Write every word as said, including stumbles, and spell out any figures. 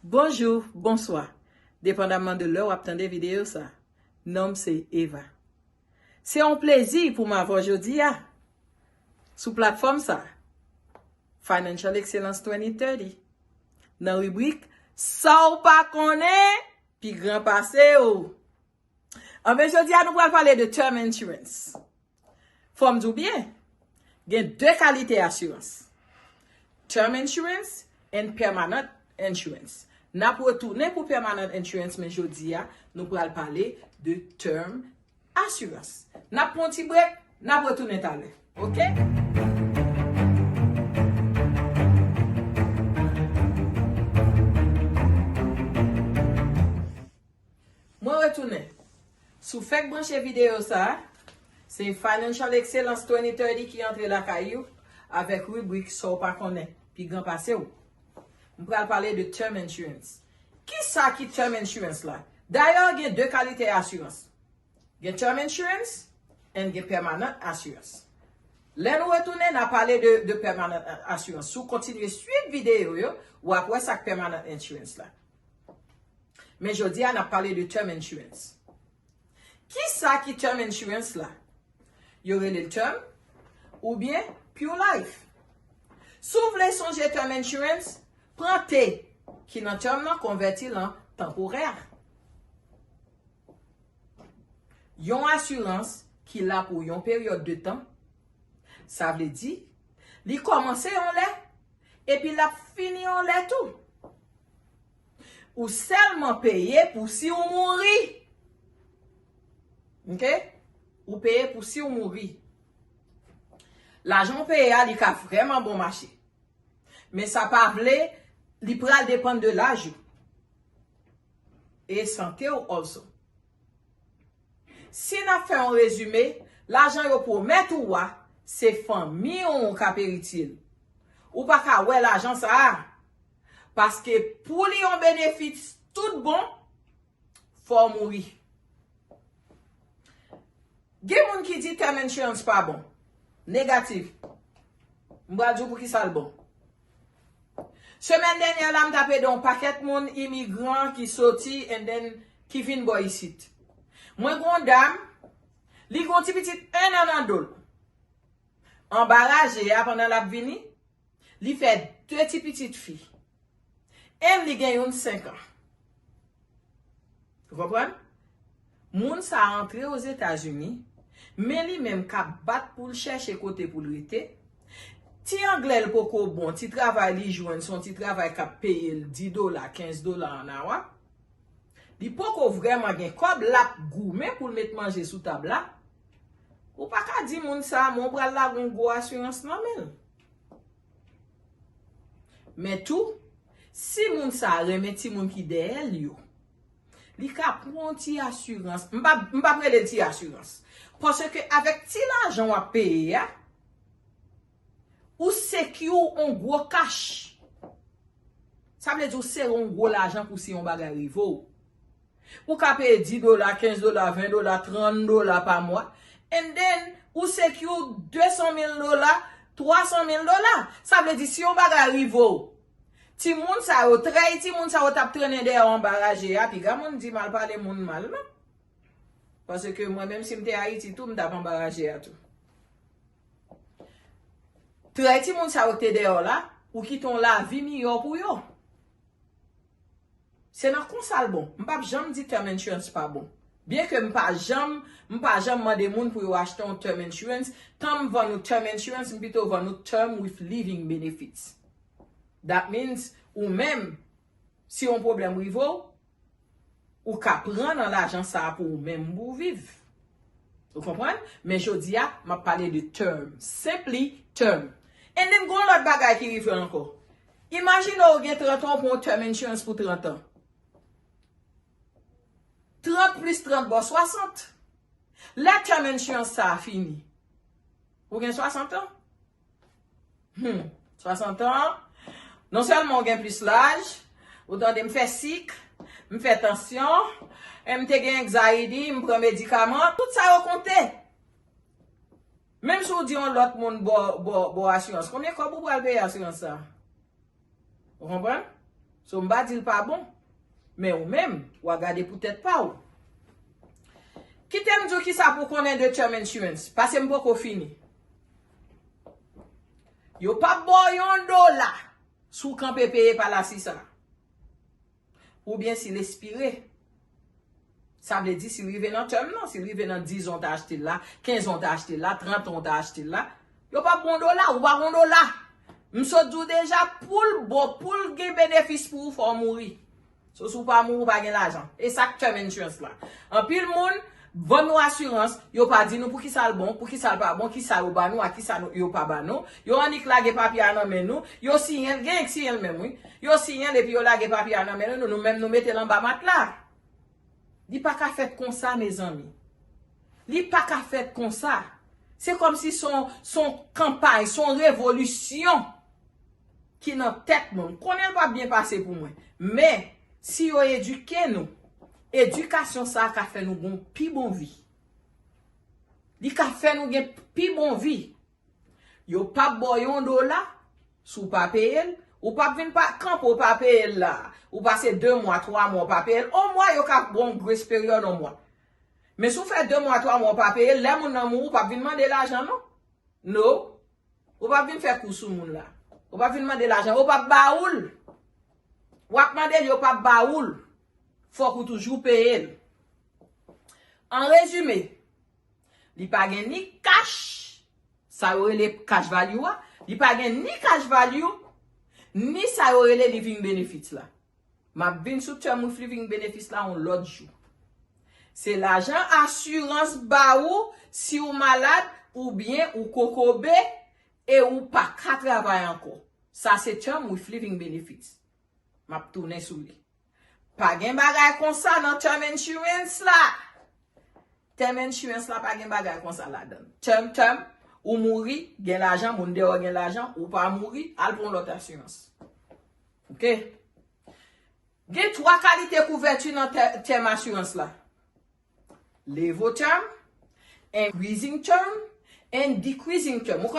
Bonjou, bonswa. Depandaman de lè w ap tande videyo sa. Non m se Eva. Se yon plezi pou m avè w jodi a sou platfòm sa, Financial Excellence twenty thirty, nan ribrik Sa w pa konnen pi gran pase w. Anben, jodi a nou pral pale de term insurance. Fò m di w byen, gen de kalite asirans. Term insurance and permanent insurance. N ap retounen pou permanent insurance, men jodi a, nou pral pale de term asirans. N ap pran yon ti brek, n ap retounen talè. Oke? Mwen retounen. Si w fèk branche videyo sa a, se Financial Excellence twenty thirty ki antre lakay ou avèk ribrik Sa w pa konnen pi gran pase w. M pral pale de term insurance. Kisa ki term insurance la? Dayè, gen de kalite asirans. Gen term insurance and gen permanent asirans. Lè nou retounen, n a pale de, de permanent asirans. Si w kontinye swiv videyo yo, w ap wè sa k permanent insurance la. Men jodi a, n ap pale de term insurance. Kisa ki term insurance la? Yo rele l term oubyen pure life. Si w vle sonje term insurance, pran T ki nan term nan, konvèti l an tanporè. Yon asirans ki la pou yon peryòd de tan, sa vle di, li kòmanse yon lè, epi l ap fini yon lè tou. Ou sèlman peye pou si w mouri. Oke? Ou peye pou si w mouri. Lajan w peye a, li ka vrèman bon mache. Men sa pa vle, li pral depann de laj ou. E sante w also. Si n ap fè yon rezime, lajan yo pwomèt ou a, se fanmi w k ap eritye l. Ou pa ka wè lajan sa a. Paske pou li yon benefis tout bon, fò w mouri. Gen moun ki di term insurance pa bon. Negatif. M pral di w poukisa l bon. Semèn dènyè la, m t ap ede yon pakèt moun imigran ki soti and then ki vin bò isit. Mwen gen yon dam, li gen yon ti pitit en an nan do l. Anba raje a, pandan l ap vini, li fè de ti pitit fi. And li gen youn senk an. Ou konprann? Moun sa a antre Ozetazini, men li menm k ap bat pou l chèche kote pou l rete. Ti anglè l poko bon, ti travay li jwenn, se yon ti travay k ap peye l dis dola, kenz dola an awa. Li poko vrèman gen kòb, l ap goumen pou l met manje sou tab la. Ou pa ka di moun sa a, men w pral lage yon gwo asirans nan men l. Men tou, si moun sa a renmen timoun ki dèyè l yo, li ka pran yon ti asirans. M p ap, m p ap rele l ti asirans. Paske avèk ti lajan w ap peye a, ou secure yon gwo kach. Sa vle di ou sere yon gwo lajan pou si yon bagay rive w. Ou ka peye dis dola, kenz dola, ven dola, trant dola pa mwa. And then, ou secure de san mil dola, twa san mil dola. Sa vle di, si yon bagay rive w, timoun sa yo, trèy timoun sa yo t ap trennen dèyè w anba raje a, piga moun di m al pale moun mal, non. Paske mwen menm si m te Ayiti tou, m t ap anba raje a tou. Trèy timoun sa yo k te dèyè w la, ou kite yon lavi miyò pou yo. Se nan konsa l bon. M p ap janm di term insurance pa bon. Byen ke m pa janm, m pa janm mande moun pou yo achte yon term insurance, tan m vann ou term insurance, m pito vann ou term with living benefits. That means, ou menm, si yon pwoblèm rive w, ou ka pran nan lajan sa a pou ou menm pou w viv. Ou konprann? Men jodi a, m ap pale de term. Simply term. And then, gon lòt bagay ki rive ankò. Imajine w gen trant an, w pran yon term insurance pou trant an. Trant plis trant ba w swasant. Lè term insurance sa a fini, ou gen swasant an. Hmm, swasant an, non sèlman w gen plis laj, ou tande m fè sik, m fè tansyon, e m te gen anxiety, m pran medikaman, tout sa yo konte. Menm si w di yon lòt moun ba w, ba w, ba w asirans, konbyen kòb ou pral peye asirans sa? Ou konprann? So, m pa di l pa bon. Men ou menm, w a gade pou tèt pa w. Kite m di w kisa pou w konnen de term insurance, paske m poko fini. Yo p ap ba w yon dola si w kanpe peye palasi sa. Oubyen si l espire. Sa vle di si l rive nan term nan, si l rive nan diz an w ta achte l la, kenz an w ta achte l la, trant an w ta achte l la, yo p ap ba w dola, ou pa gen dola. M sot di w deja, pou l bon, pou l gen benefis pou ou, fò w mouri. So, si w pa mouri, ou pa gen lajan. E sa k term insurance la. Anpil moun vann nou asirans, yo pa di nou pou kisa l bon, pou kisa l pa bon, kisa yo ba nou, a kisa nou, yo pa ba nou. Yo annik lage papye a nan men nou, yo siyen l, genyen k siyen l menm, wi. Yo siyen l epi yo lage papye a nan men nou, nou menm nou mete l anba matla. Li pa ka fèt konsa, mezanmi. Li pa ka fèt konsa. Se kòmsi se yon, se yon kanpay, se yon revolisyon ki nan tèt nou. M konnen l p ap byen pase pou mwen. Men, si yo edike nou, edikasyon sa a ka fè nou gen yon pi bon vi. Li ka fè nou gen pi bon vi. Yo p ap ba w yon dola si w pa peye l. Ou p ap vin pa, kanpe w pa peye l la. Ou pase de mwa, twa mwa w pa peye l. On mwa, yo ka ba w yon grace period on mwa. Men si w fè de mwa, twa mwa w pa peye l, lè moun nan mouri, ou p ap vin mande lajan non. No. Ou p ap vin fè kou sou moun la. Ou p ap vin mande lajan. Yo p ap ba ou l. W ap mande l, yo p ap ba ou l. Fòk ou toujou peye l. An rezime, li pa gen ni cash, sa yo rele cash value a, li pa gen ni cash value, ni sa yo rele living benefits la. M ap vin sou term with living benefits la yon lòt jou. Se lajan asirans ba ou si w malad oubyen ou kokobe e ou pa ka travay ankò. Sa se term with living benefits. M ap tounen sou li. Pa gen bagay konsa nan term insurance la. Term insurance la pa gen bagay konsa ladan l. Term, term, ou mouri, gen lajan, moun deyò gen lajan, ou pa mouri, al pran lòt asirans. Oke? Gen twa kalite kouvèti nan tè-, term asirans la. Level term, increasing term, and decreasing term. Ou